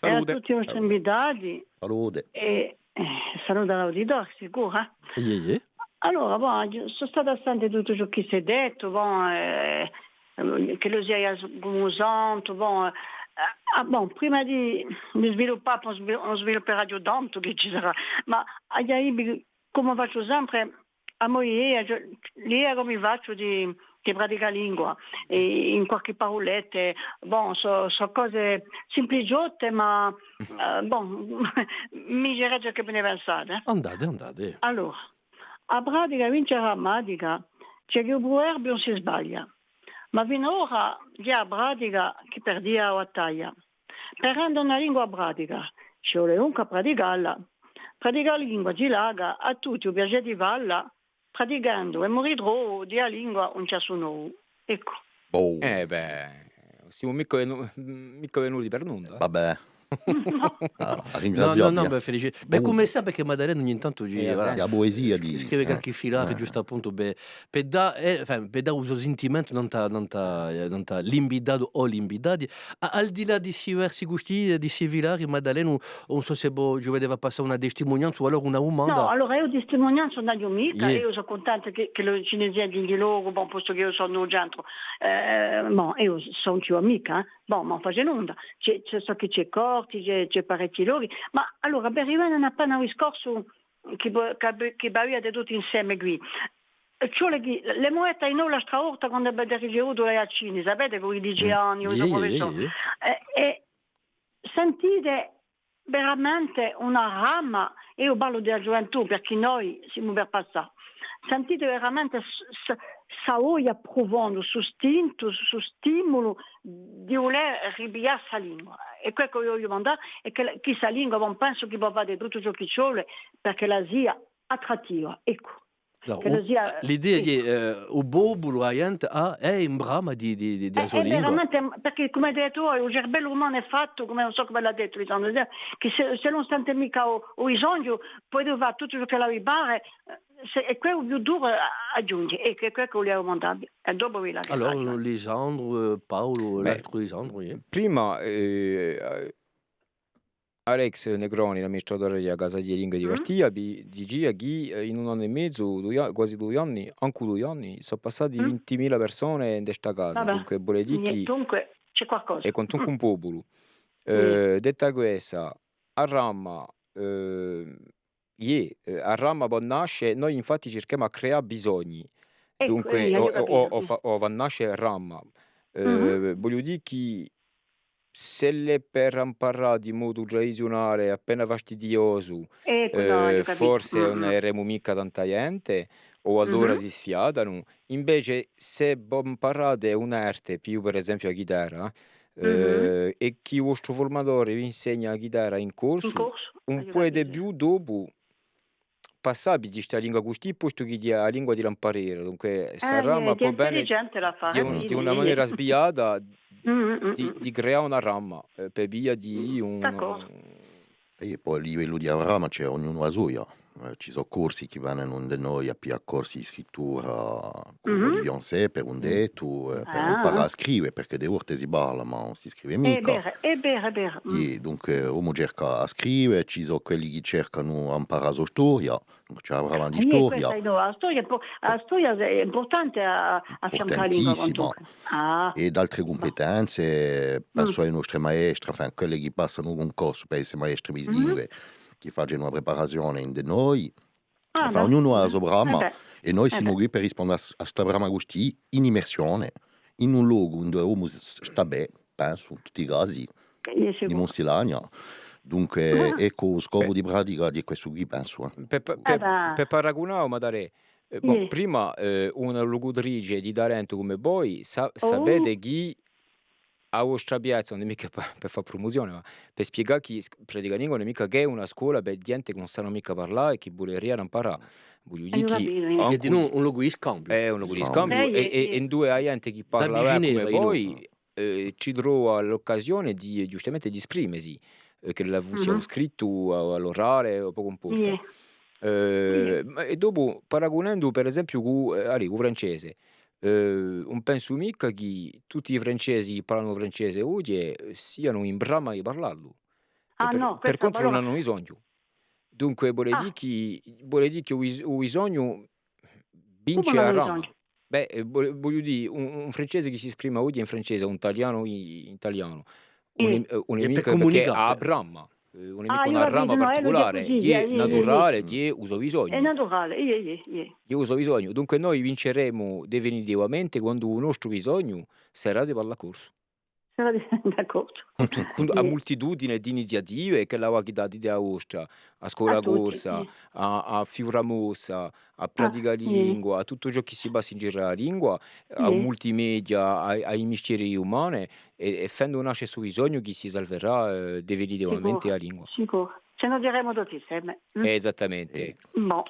è à tutti i nostri invitati. Salute. È, eh, salute à l'auditori, sicuru, eh. Iè, iè. Allora, bon, sò stata à sente tuttu ciò chì s'hè dettu, bon, eh, ch'ellu sia cum'è un santu, bon, eh, ah, bon, prima di, di sviluppà, po svi-, ùn svilupperaghju tantu chì ci sarà, ma aghju da dì, cum'è facciu sempre, a mo idea, cioè, l'idea ch'o mi facciu di, di praticà a lingua, è in qualchì parulette, bon, sò, sò cose simpliciotte, ma, eh, bon, mi dicerete ciò chì ve ne pensate, eh. Andate, andate. Allora, a pratica vince a grammatica, ci hè chì u pruverbiu ùn si sbaglia, ma fin'ora hè a pratica chì perdia a battaglia. Per rende una lingua pratica, ci vole dunque à praticalla. Praticà a lingua ci laca à tutti u piacè di falla, praticandu emu ritrovu di a lingua un chjassu novu. Eccu. Boh. Eh bè, simu micca venu-, micca venuti per nunda, eh. Vabbè. Ah, a ringraziu. Nò, nò, nò, bè, Felice. Bè, cum'è sempre chì Maddalena ogni tantu ci, eh, voilà, a puesia sc-, di, scrive, eh, qualchì filare, eh, ghjustu appuntu, bè, per dà, eh, enfin, per dà u so sintimentu nant'à, nant'à, eh, nant'à l'invitatu o l'invitati. A-, al di là di sti versi custì, di sti filari, Maddalena, ùn sò s'è vo ci vulete fà passà una testimunianza o allora una dumanda. Nò, allora eiu testimunianza ùn aghju micca, iè, eiu sò cuntenta chì, chì ci ne sia di, di locu, bon, postu chì eiu sò in u centru. Eh, bon, eiu sò un amica, eh. Bon, ma ùn face nunda. Ci hè, ci hè, sò chì ci hè Corti, ci hè, ci hè parechji lochi. Ma allora, per rivene appena à u discorsu chì vo-, chì, chì v'avia dettu inseme quì. Ci vole chì, l'emu detta dinò l'altra volta quand'emu ricevutu i vaccini, sapete, cù i dece anni, cù i so prufessori. È, è sentite veramente una brama, eiu parlu di a ghjuventù, perchè noi simu per passà. Sentite veramente s-, s-, sta voglia prufonda, stu stintu, stu stimulu di vulè ripiglià sta lingua. È què ch'o vogliu dumandà hè chì, chì sta lingua, bon, pensu chì vo fate tuttu ciò chì ci vole perch'ella sia attrattiva, eccu. Allora, ch'ella sia, l'idea, eccu, hè, eh, u populu, a ghjente, hè in brama di, di, di, di a so lingua. Veramente, perchè, cum'è dettu voi, u cerbellu umanu hè fattu, cum'è ùn sò cum'ellu hà dettu Lisandru, chì s'è, s'è ùn sente micca u, u bisognu, pudete fà tuttu ciò ch'ellu vi pare, eh, s'è, hè què u più duru à, à ghjunghje, è chì, hè què ch'o vulia dumandà vi. È dopu vi lasciu. Allora, Lisandru, eh, Paulu, l'altru Lisandru, eh. Prima, eh, Alex Negroni, l'amministratore di a Casa di e Lingue di Bastia, vi dicia chì, eh, in un annu è mezu, dui a-, guasi dui anni, ancu dui anni, sò passati vintimila persone in sta casa. Dunque, vole dì chì, dunque, ci hè qualcosa. Hè quantunque un populu. Eh, detta quessa, a brama, eh, iè, eh, a brama pò nasce, noi infatti circhemu à creà bisogni. Eccu, dunque, eh, o, o, o fa, o fà nasce brama. Eh, vogliu dì chì s'ellu hè per amparà di modu tradiziunale, appena fastidiosu, eccu, nò, eh, aghju capitu. Forse ùn averemu micca tanta ghjente, o allora si sfiatanu. Invece, s'è vo amparate un'arte, pigliu per esempiu a chitarra, eh, è chì u vostru furmatore vi insegna a chitarra in corsu, ùn pudete più dopu passà di sta lingua custì, postu chì hè a lingua di l'amparera, dunque sta brama pò vene di una manera sviata di, di creà una brama, eh, per via di un... È po à livellu di a brama ci hè ognunu a soia. Eh, ci sò corsi chì venenu ind'è noi à piglià corsi di scrittura, cum'è Olivier Ancey, per un dettu, eh, per amparà à scrive, perchè di volte si parla, ma ùn si scrive micca. Hè vera, hè vera, hè vera. È dunque, omu cerca à scrive, ci sò quelli chì cercanu à amparà a so storia, dunque ci hè a brama di storia. Questa hè nova, a storia, a storia hè impurtante à, à fiancà a lingua, quantunque. È d'altre cumpetenze, pensu à e nostre maestre, enfin, quelle chì passanu u cuncorsu per esse maestre bislingue, chì facenu a preparazione ind'è noi, enfin, ognunu hà a so brama, è noi simu quì per risponde à s-, à sta brama custì, in immersione, in un locu induve omu s-, s-, stà bè, pensu, in tutti i casi, di Mussilania. Dunque, eccu, u scopu di pratica di questu quì, pensu, eh. Per, per, per, per paragunà, Maddalè, eh, bon, prima, eh, una locutrice di talentu cum'è voi, sa-, sapete chì a vostra piazza, ùn hè micca per, per fà prumuzione, ma per spiegà chì s-, Praticalingua ùn hè micca chè una scola per ghjente chì ùn sanu micca parlà è chì vulerianu amparà. Vogliu dì chì... Hè dinù un locu di scambiu. Hè un locu di scambiu, è, è, è induve a ghjente chì parla cum'è voi, eh, ci trova l'occasione di, ghjustamente, di sprimesi, eh, ch'ella vussia u scrittu, à, à l'orale, o pocu impurta. Eh, ma, è dopu, paragunendu, per esempiu, cù, eh, allez, cù u francese, eh, ùn pensu micca chì tutti i francesi chì parlanu francese oghje, eh, sianu in brama di parlallu. Ah, nò, per contru ùn anu bisognu. Dunque, vole dì chì, vole dì chì u bis-, u bisognu vince a brama. Bè, eh, vo-, vogliu dì, un, un francese chì s'esprima oghje in francese, un talianu in, in talianu, ùn hè, eh, ùn hè micca perchè hà a brama, eh, ùn hè micca una brama particulare, hè naturale, hè u so bisognu. Hè naturale, iè, iè, iè. Hè u so bisognu. Dunque noi vinceremu definitivamente quandu u nostru bisognu sarà di parlà corsu. D'accordu. Cun a multitudine d'iniziative ch'ella hà chì dà di a vostra, a Scola Corsa, a, a Fiura Mossa, a Praticalingua, à tuttu ciò chì si passa in giru à a lingua, à u multimedia, à, à i mistieri umani, è, è fendu nasce stu bisognu chì si salverà, eh, definitivamente a lingua. Sicuru. Ci ne diremu tutti inseme. Esattamente. Bon.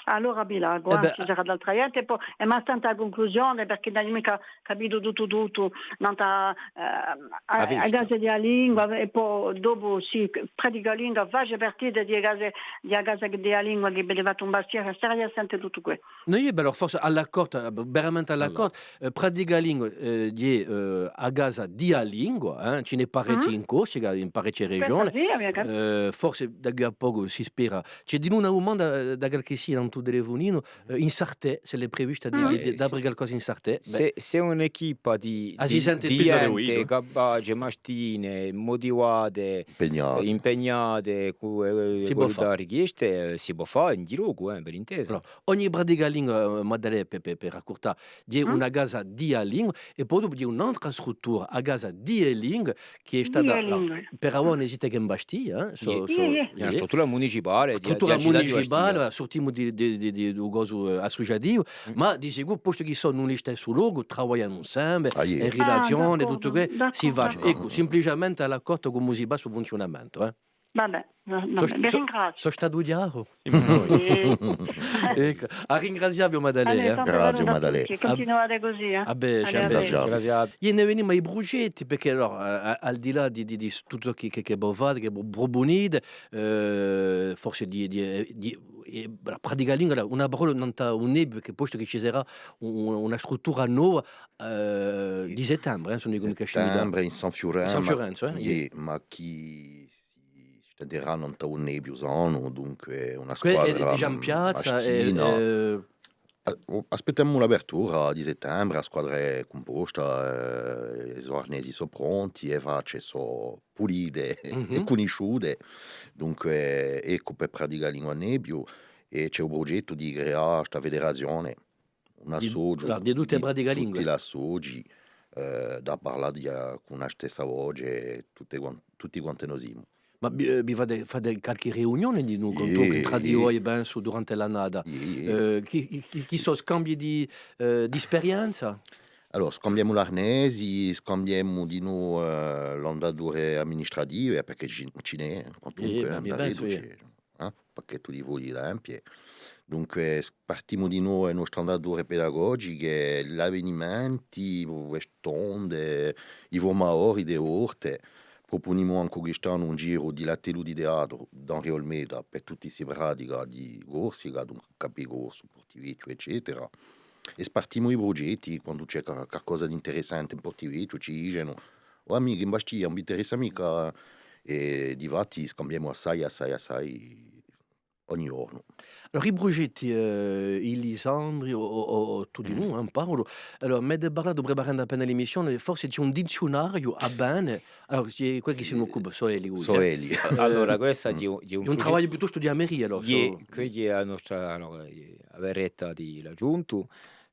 Allora, Bilagu, eh, ci sarà d'altra ghjente, è po, è ma tantu à a cunclusione, perchè ùn aghju micca capitu tuttu, tuttu, nant'à, eh, à, à a Casa di a Lingua, è po dopu, sì, Praticalingua, face partita di a Casa, di a Casa di a Lingua chì avete fattu un mistieru, staria à sente tuttu què. Nò, iè, bè, allora, forse à l'accorta, veramente à l'accorta, eh, Praticalingua, eh, hè, eh, a Casa di a Lingua, eh, ci n'hè parechji in Corsica, in parechje regione. Eh, forse da quì à pocu si spera. Ci hè dinù una dumanda, eh, da qualchissia in u telefuninu, eh, in Sartè, s'ella hè prevista di, di, d'apre qualcosa in Sartè. S'è, s'è un'equipa di, di ghjente capace, mastine, mutivate, impegnate, cù, eh, cù e richieste, eh, si pò fà in locu, eh, per intesa. Ogni Praticalingua, eh, Maddalè, per, per, per accurtà, hè una Casa di a Lingua, è po dopu hè un'altra struttura, a Casa di e Lingue, chì hè stata, per avà ùn esiste chè in Bastia, eh, hè una struttura municipale, struttura municipale, surtimu di, di, di, di u cosu, eh, associativu, ma di sicuru, postu chì sò in u listessu locu, travaglianu inseme, in relazione, tuttu què, si face. Eccu, simpliciamente à l'accorta cumu si passa u funziunamentu, eh. Va bè, va bè, vi ringraziu. Sò statu chjaru? Eccu, à ringrazià vi, Maddalè, eh. Grazie, Maddalè. Continuate cusì, eh. Và bè, ci vedimu. Iè, ne venimu à i prugetti, perchè allora, eh, al di là di, di, di tuttu ciò chì, chì, chì vo fate, chì vo prupunite, eh, forse di, di, eh, di, eh, Praticalingua, una parolla nant'à u nebbiu, perchè postu chì ci sarà un, una struttura nova, eh, di settembre, eh, s'ùn dicu micca scimità. Settembre in San Fiurenzu. In San Fiurenzu, eh, iè, ma chì si stenderà nant'à u nebbiu sanu, dunque una squadra mascina. Hè digià in piazza, eh. Aspettemu l'apertura di settembre, a squadra hè cumposta, eh, i so arnesi sò pronti, e facce sò pulite è cunnisciute. Dunque, eccu, per Praticalingua Nebbiu, è ci hè u prugettu di creà sta federazione. Un associu di tutti l'associ, eh, da parlà di, eh, cù una stessa voce, tutte quan-, tutti quante no simu. Ma vi, eh, vi fate, fate qualchì riunione dinù, quantunque, trà di voi, pensu, durante l'annata? Iè, iè. Eh, chì, chì, chì, chì sò scambii di, eh, di sperienza? Allora, scambiemu l'arnesi, scambiemu dinù, eh, l'andature amministrative, eh, perchè ci, ci n'hè, eh, quantunque, eh, in Paese ci n'hè, eh, pacchettu di fogli da empie. Dunque, s-, partimu dinù e nostre andature pedagogiche, l'avvenimenti, e stonde, i furmadori di e volte. Prupunimu ancu quist'annu un giru di l'attellu di teatru d'Henri Olmeta per tutti sti pratica di Corsica, dunque Capicorsu, Portivechju, eccetera. È spartimu i prugetti quandu ci hè ca-, calcosa d'interessante in Portivechju, ci dicenu: «Oh, amichi, in Bastia, ùn v'interessa micca?» È difatti scambiemu assai, assai, assai ogni ghjornu. Allora, i prugetti, eh, i Lisandri o, o, o, o tù dinù, eh, Paulu. Allora, m'avete parlatu, preparendu appena l'emissione, forse ci hè un dizziunariu à vene. Allora, ci hè, quelli chì si n'occupa, sò elli, sò elli. Allora, quessa hè un, hè un prugettu, travagliu piuttostu di a meria, allora. Iè, quessa hè a nostra, allora, eh, a berretta di l'aghjuntu,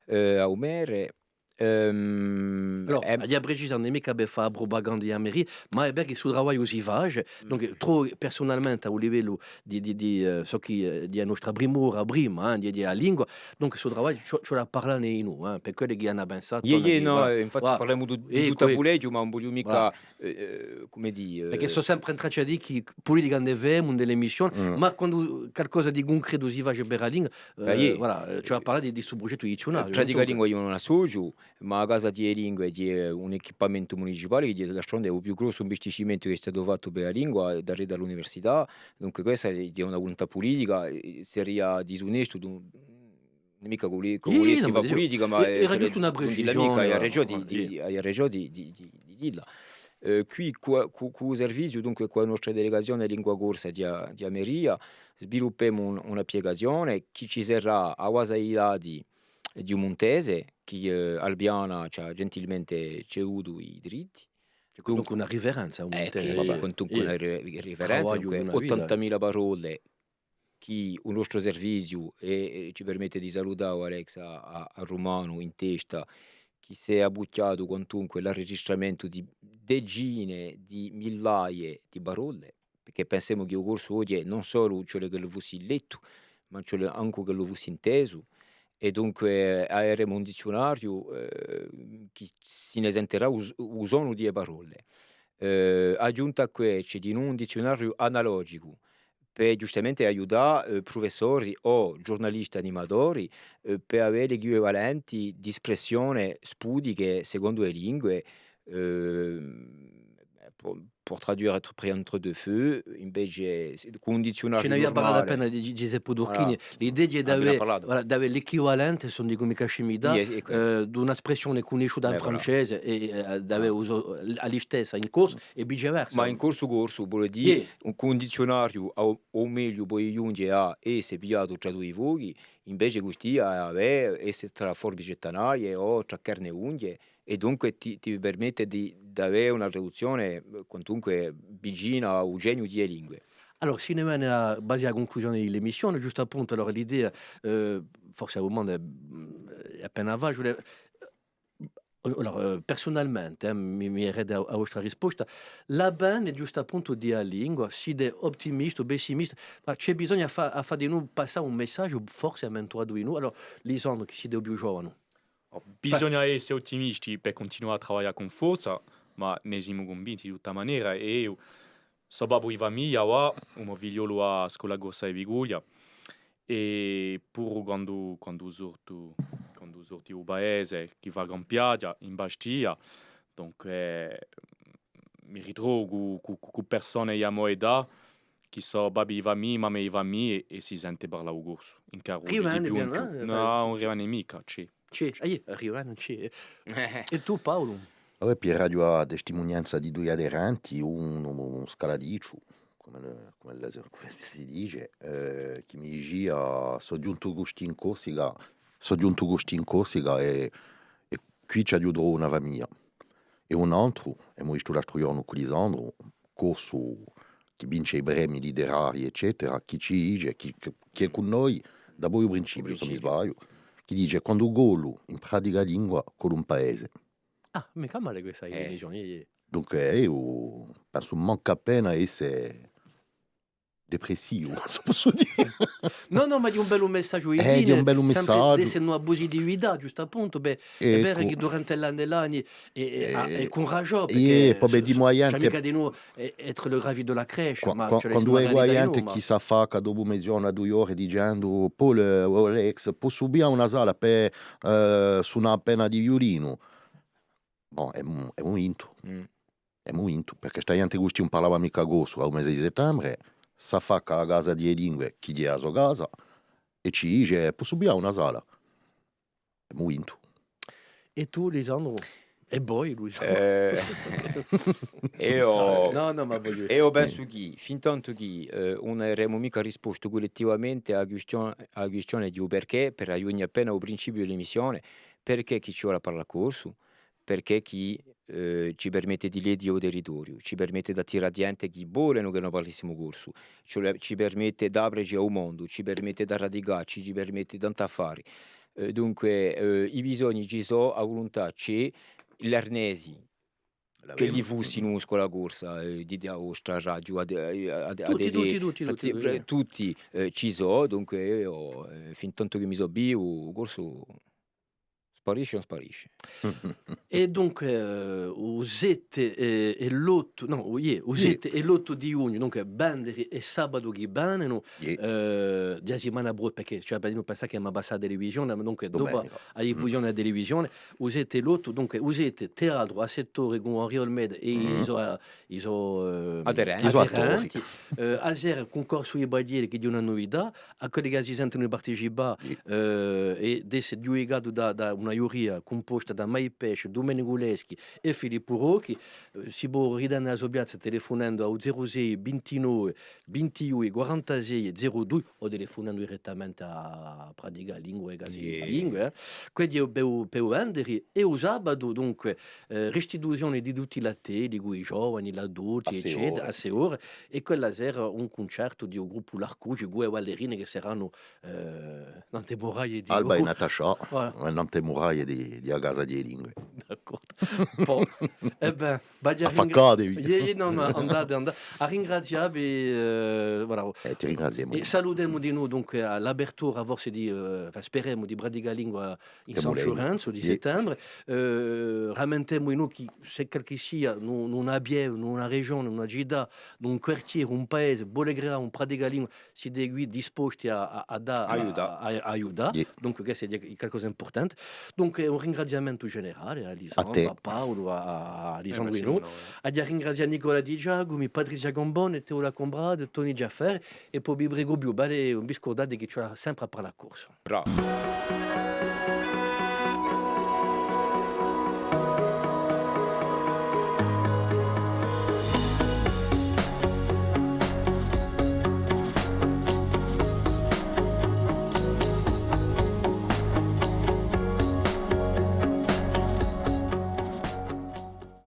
eh, à u merre. Ehm, allora, aghju da precisà, ùn hè micca per fà a prupaganda di a meria, ma hè perchè stu travagliu si face, donc, trovu persunalmente à u livellu di, di, di, eh, ciò chì, eh, di a nostra primura prima, eh, di, di a lingua, donc stu travagliu ci, ci vole à parlà ne dinù, eh, per quelli chì anu pensatu, iè, iè, nò, eh, infatti parlemu di, di tuttu à buleghju, ma ùn vogliu micca, eh, eh, cumu dì, perchè sò sempre in traccia di chì pulitica ne femu, in l'emissione, ma quandu calcosa di cuncretu si face per a lingua, eh, voilà, eh, ci vole à parlà di, di stu prugettu di dizziunariu, Praticalingua hè un associu, ma a Casa di e Lingue hè un equipamentu municipale chì hè d'altronde u più grossu investimentu chì hè statu fattu per a lingua, daretu à l'università. Dunque quessa hè una vuluntà pulitica, eh, seria disunestu d'un, ùn hè micca ch'o vulessi fà pulitica, ma era ghjustu una precisione, mica, hai ragiò di, hai ragiò di, di, di, di dilla. Eh, quì cù, cù, cù u serviziu, dunque, cù a nostra delegazione lingua corsa di a, di a meria, sviluppemu un, un'applicazione chì ci serà a basa di dati di u Muntese, chì, eh, Albiana ci hà gentilmente cedutu i diritti. Dunque, una riferenza, u Muntese. Quantunque una ri-, riferenza, dunque, ottantamila parolle chì u nostru serviziu, è, è ci permette di salutà Alex à, à, à Rumanu in testa, chì s'hè abbucchjatu quantunque l'arregistramentu di decine di millaie di parolle, perchè pensemu chì u corsu oghje ùn solu ci vole ch'ellu fussi lettu, ma ci vole ancu ch'ellu fussi intesu, è dunque averemu un dizziunariu, eh, chì si ne senterà u s-, u sonu di e parolle. Eh, aghjuntu à què, ci hè dinù un dizziunariu analogicu, per ghjustamente aiutà, eh, prufessori o ghjurnalisti animatori, eh, per avè l'equivalenti d'espressione spudiche secondu e lingue, eh, pour, pour traduire être pris entre deux feux, invece, cù un dizziunariu nurmale. Ci n'avia parlatu appena di Gi-, Ghjiseppu Turchini. Voilà. L'idea hè d'avè, voilà, d'avè l'equivalente, sò di cum'è cascimità, eh, d'una spressione cunnisciuta in francese è, eh, d'avè usu, a listessa in corsu è viceversa. Ma in corsu corsu, vole dì, un, cù un dizziunariu à u, à u megliu poi ghjunghje à esse pigliatu trà dui fochi, invece custì à avè esse trà forbice è tanaie o trà cherne è unghje, è dunque ti, ti permette di, d'avè una traduzzione, eh, quantunque vicina à u geniu di e lingue. Allora, si ne vene à, guasi à a cunclusione di l'emissione, ghjustu à puntu, allora, l'idea, eh, forse a dumanda hè, mm, hè appena facile. Allora, eh, persunalmente, eh, mi, mi arredu à, à a vostra risposta, l'avvene, ghjustu à puntu, di a lingua, site ottimistu, pessimistu, ma ci hè bisognu à fà, à fà dinù passà un messaghju, forse ammentuatu dinù. Allora, Lisandru, chì site u più giovanu. Oh, bisogna esse ottimisti per cuntinuà à travaglià cun forza, ma ne simu cunvinti di tutta manera. È eiu sò babbu di famiglia, avà, u mo figliolu hà a scola corsa di Biguglia, è puru quandu, quandu sortu, quandu sortu di u paese, chì fà campagna, in Bastia, dunque, eh, mi ritrovu cù, cù, cù, cù persone di a mo età, chì sò babbi di famiglia, mamme di famiglia, è, è si sente parlà u corsu. Incaru di più in più. Nò, ùn rivene micca, ci. Ci, eh, rivene, ci. È tù, Paulu? Avà, per radio a testimunianza di dui aderenti, unu, unu scaladicciu, cum'è, cum'è, cum'è si dice, eh, chì mi dicia: «Sò ghjuntu custì in Corsica, sò ghjuntu custì in Corsica è, è quì ci aghju trovu una famiglia.» È un antru, emu vistu l'altru ghjornu cù Lisandru, corsu chì vince i premi literarii, eccetera, chì ci dice, chì, chì, chì hè cù noi dapoi u principiu, s'o ùn mi sbagliu, chì dice: «Quandu colu in Praticalingua, colu in paese.» Ah, micca male questa definizione, iè, iè. Dunque, eiu pensu mancu appena esse depressivu, s'o possu dì. Nò, nò, ma hè un bellu messaghju di fine, hè un bellu messaghju. Sempre d'esse in una pusitività, ghjustu appuntu, bè, hè vera chì durante l'anni è l'anni, è, è, è cun ragiò, perchè po vedimu a ghjente, ci hè micca di noi, è, être le ravi de la crèche, ma quandu vecu a ghjente chì s'affacca dopu meziornu à dui ore dicendu: Paul, eh, o Alex, possu piglià una sala per, eh, sunà appena di viulinu? Bon, emu, emu vintu. Emu vintu, perchè sta ghjente custì ùn parlava micca corsu à u mese di settembre, s'affacca à a Casa di e Lingue, chì hè a so casa, è ci dice: Possu piglià una sala? Emu vintu. È tù, Lisandru? È voi, Luisa? Eh, eiu, nò, nò, ma vogliu dì, eiu pensu chì, fin tantu chì, eh, ùn averemu micca rispostu cullettivamente à a quistione, à a quistione di u perchè, per aiunà appena à u principiu di l'emissione, perchè chì ci vole à parlà corsu, perchè chì, eh, ci permette di leghje u territoriu, ci permette d'attirà ghjente chì volenu chì no parlissimu corsu, ci, ci permette d'apreci à u mondu, ci permette d'arradicacci, ci permette tanti affari. Eh, dunque, eh, i bisogni ci sò, a vuluntà ci hè, l'arnesi ch'elli fussinu in scola corsa, eh, di, di a vostra radio, a, a, a, tutti, tutti, tutti, tutti, eh, ci sò, dunque eiu, eh, fin tantu chì mi sò vivu, u corsu sparisce o ùn sparisce. È dunque, eh, u sette è, è l'ottu, nò, u, iè, u sette è l'ottu di ghjugnu, dunque, venneri è sabatu chì venenu, eh, di a simana prossima, perchè ci hè da pensà chì emu à passà à a televisione, ma dunque, dopu a diffusione à a televisione, u sette è l'ottu, dunque, u sette, teatru à settore cun Henri Olmeda è i so, i so, eh, aderenti. Eh, a sera, cuncorsu di paghjelle, chì hè una nuvità, à quelli chì si sentenu di participà, eh, è d'esse ghjudicatu da, da una ghjuria cumposta da Mai Pesce, Dumenicu Leschi è Filippu Rocchi, eh, si pò ritene a so piazza telefunendu à u zeru sei vintinove vintidui quarantasei zeru dui o telefunendu direttamente à Pratica Lingue, Casa di Lingue, eh. Quessu hè per u, per u venneri è u sabatu, dunque, eh, restituzione di tutti l'attelli, cù i giovani, l'adulti, eccetera, à sei ore. È quella sera un cuncertu di u gruppu L'Arcucci, cù e ballerine chì seranu, eh, nant'à e muraglie di Alba è Natascià, eh, nant'à e muraglie di, di a Casa di e Lingue. D'accordu. Bon, è bè, Affaccatevi. Iè, iè, nò, ma andate, andate. À ringrazià vi, eh, voilà. Eh, ti ringraziemu. È salutemu di noi, dunque, à l'apertura, forse di, eh, enfin, speremu di Pratica Lingue in San Fiurenzu di settembre. Eh, rammentemu di noi chì, s'è qualchissia, in una pieve, in una regione, in una cità, in un quartiere, un paese, vole creà un Pratica Lingue, site quì disposti à, à, à dà, à, à, à aiutà. Dunque, questu hè qualcosa d'impurtante. Dunque, un ringraziamentu generale à Lisandru, à Paulu, à, à Lisandru Inù. Aghju à ringrazià Nicola Di Giacumi, Patrizia Gambone, Teo Lacombrade, Tony Giaffer, è po vi pregu più, vale, ùn vi scurdate chì ci hè sempre à parlà corsu. Bravo.